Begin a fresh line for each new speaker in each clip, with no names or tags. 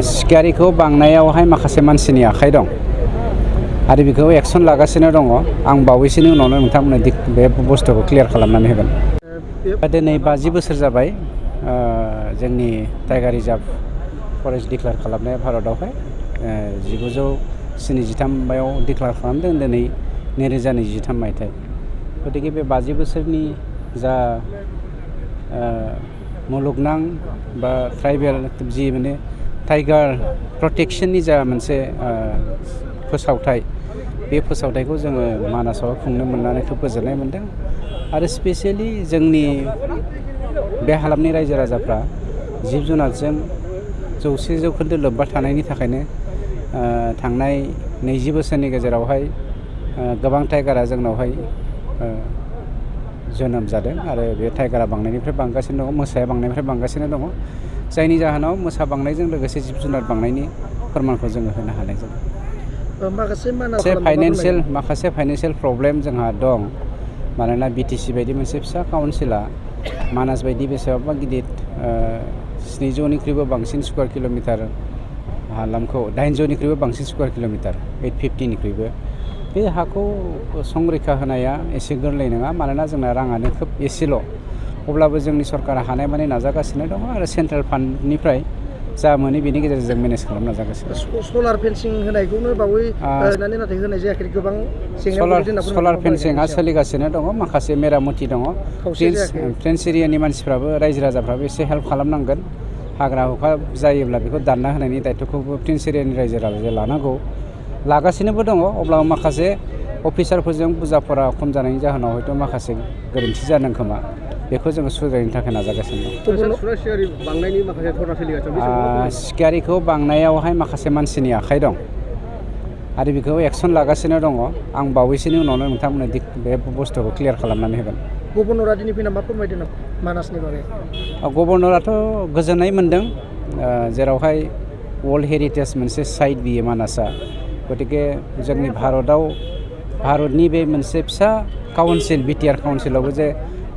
सिखारिखौ बांनायावहाय माखासे मानसिनि आखाइ दं आरो बेखौ एक्सन लागासिनो दङ। आं बावैसोनि उनावनो नोंथांमोननो बे बुस्थुखौ क्लियार खालामनानै होगोन। दिनै 50 बोसोर जाबाय जोंनि टाइगार रिजार्भ फरेस्ट डिक्लेयार खालामनाया भारतआवहाय 1973 मायाव डिक्लेयार खालामदों, दिनै 2023 मायथाइ। गतिके बे 50 बोसोरनि जा मुलुगनां बा ट्राइबेल जि माने टाइगार प्रटेक्शननि जा मोनसे फोसावथाय, बे फोसावथायखौ जोङो मानासाव खुंनो मोननानै खोब गोजोननाय मोनदों। आरो स्पेसियेलि जोंनि बे हालामनि रायजो राजाफ्रा जिब जुनारजों 100% लोब्बा थानायनि थाखायनो थांनाय 20 बोसोरनि गेजेरावहाय गोबां टाइगारा जोंनावहाय जोनोम जादों आरो बे टाइगारा बांनायनिफ्राय बांगासिनो दङ, मोसाया बांनायनिफ्राय बांगासिनो दङ, जायनि जाहोनाव मोसा बांनायजों लोगोसे जिब जुनार बांनायनि फोरमानखौ जोङो होनो हानाय जादों। माखासे फाइनान्सियेल प्रब्लेम जोंहा दं, मानोना BTC बायदि मोनसे फिसा काउन्सिला मानास बायदि बेसेबांबा गिदिर 700निख्रुइबो बांसिन स्कुवार किल'मिटार हालामखौ 800निख्रुइबो बांसिन स्कुवार किल'मिटार 850निख्रुइबो बे हाखौ संरैखा होनाया एसे गोरलै नङा, मानोना जोंना राङानो खोब एसेल'। अब्लाबो जोंनि सरकारा हानाय मानि नाजागासिनो दङ आरो सेन्ट्रेल फान्डनिफ्राय जा मोनो बेनि गेजेरजों जों मेनेज खालामनो नाजागासिनो।
सलार फेन्सिं होनायखौनो बावै नाथाय होनाय जायाखै, गोबां
सलार फेन्सिंआ सोलिगासिनो दङ, माखासे मेरामति दङ। फ्रेन्स एरियानि मानसिफ्राबो रायजो राजाफ्राबो एसे हेल्प खालामनांगोन। हाग्रा हुखा जायोब्ला बेखौ दानना होनायनि दायित्वखौबो फ्रेन्स एरियानि रायजो राजाया लानांगौ, लागासिनोबो दङ। अब्लाबो माखासे अफिसारफोरजों बुजाफोरा खम जानायनि जाहोनाव हयथ' माखासे गोरोन्थि जादों खोमा, बेखौ जोङो सुद्रायनो थाखाय नाजागासिनो दं। सिखारिखौ बांनायावहाय माखासे मानसिनि आखाइ दं आरो बेखौ एक्सन लागासिनो दङ। आं बावैसोनि उनावनो नोंथांमोननो बे बुस्थुखौ क्लियार खालामनानै होगोन।
गभर्नरा दिनै फैना मा फोरमायदों मानासनि बागै?
गभर्नराथ' गोजोननाय मोनदों, जेरावहाय वर्ल्ड हेरिटेज मोनसे साइट बियो मानासआ। गतिके जोंनि भारतनि बे मोनसे फिसा काउन्सिल BTR काउन्सिलावबो जे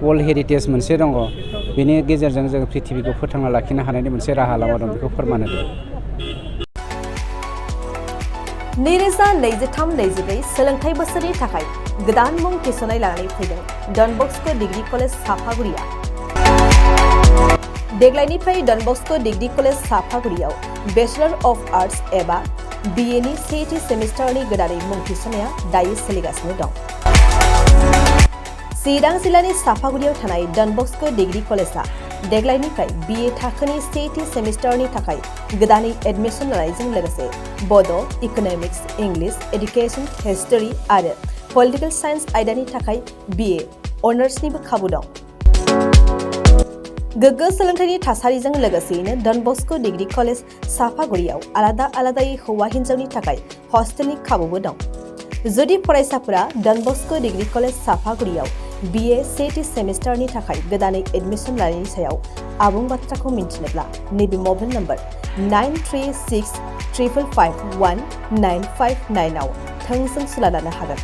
वर्ल्ड हेरिटेज मोनसे दङ, बेनि गेजेरजों जों पृथिबीखौ फोथांना लाखिनो हानायनि मोनसे राहा लामा दं, बेखौ फोरमान होदों।
2023-24 सोलोंथाइ बोसोरनि थाखाय गोदान मुं थिसननाय लानानै फैदों डन बस्क' डिग्री कलेज साफागुरिया। देग्लायनिफ्राय डन बस्क' डिग्री कलेज साफागुरियाव बेचलर अफ आर्ट्स एबा BA नि सेथि सेमिस्टारनि गोदानै मुं थिसननाया दायो सोलिगासिनो दं। चिरां जिल्लानि साफागुरियाव थानाय डन बस्क' डिग्री कलेजआ देग्लायनिफ्राय BA थाखोनि सेथि सेमिस्टारनि थाखाय गोदानै एडमिसन लानायजों लोगोसे बड', इक'नमिक्स, इंलिश, एडुकेशन, हिस्टरी आरो पलिटिकल साइन्स आयदानि थाखाय BA अनार्सनिबो खाबु दं। गोग्गो सोलोंथाइनि थासारिजों लोगोसेयैनो डन बस्क' डिग्री कलेज साफागुरियाव आलादायै हौवा हिन्जावनि थाखाय हस्टेलनि खाबुबो दं। जुदि फरायसाफोरा डन बस्क' डिग्री कलेज साफागुरियाव BA सेथि सेमिस्टारनि थाखाय गोदानै एडमिसन लानायनि सायाव आबुं बाथ्राखौ मिन्थिनोब्ला नैबे मबाइल नम्बर 9365519559 आव थोंजों सुला लानो हागोन।